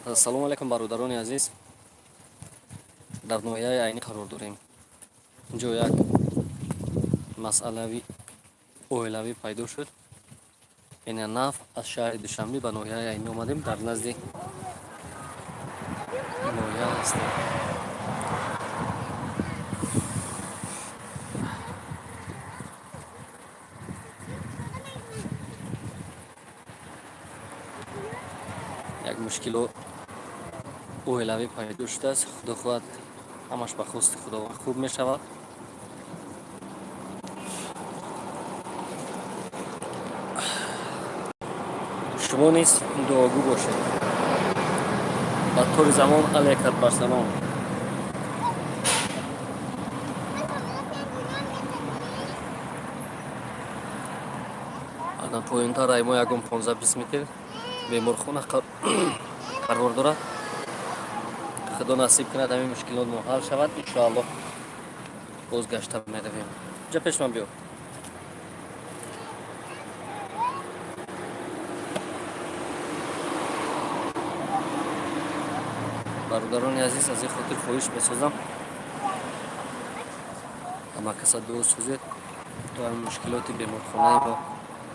Ассалому алайкум, бародарони азиз. Дар ноҳияи Айнӣ қарор дорем. Инҷо як масъалаи оилавӣ пайдо шуд. Яъне нав аз шаҳри Душанбе ба ноҳияи Айнӣ омадем, дар назди ноҳия ҳастем. Як мушкило оилавӣ пайдо шудааст. Худо хоҳад, ҳамаш ба хости Худованд хуб мешавад. Шумо низ дуогӯ бошед. Ба тори замон алайкат барсалом. Ана поёнтар ай мо ягон 15-20 метр беморхона қарор дорад. Худо насиб кунад, ҳамин мушкилот мо ҳал шавад, иншоаллоҳ, бозгашта меравем. Ҷа, пешман биё. Бародарони азиз, аз ин хотир хоҳиш месозам, ҳама каса дуо созед, то ҳамин мушкилоти беморхонаи мо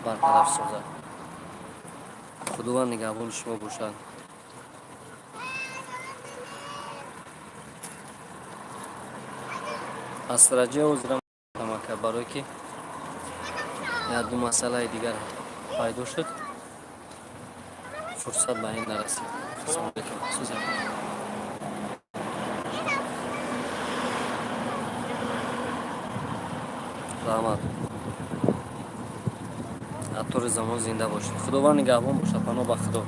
бартараф созад. Худованд нигаҳбони шумо бошад. Аз раҷа ҳозирам амака, барое ки як ду масъалаи дигар пайдо шуд, фурсат ба ин нарасид. Ассалому алайкум. Сузан. Раҳмат. Аттори замон, зинда бошед. Худованд нигаҳбон бошад. Паноҳ ба Худо.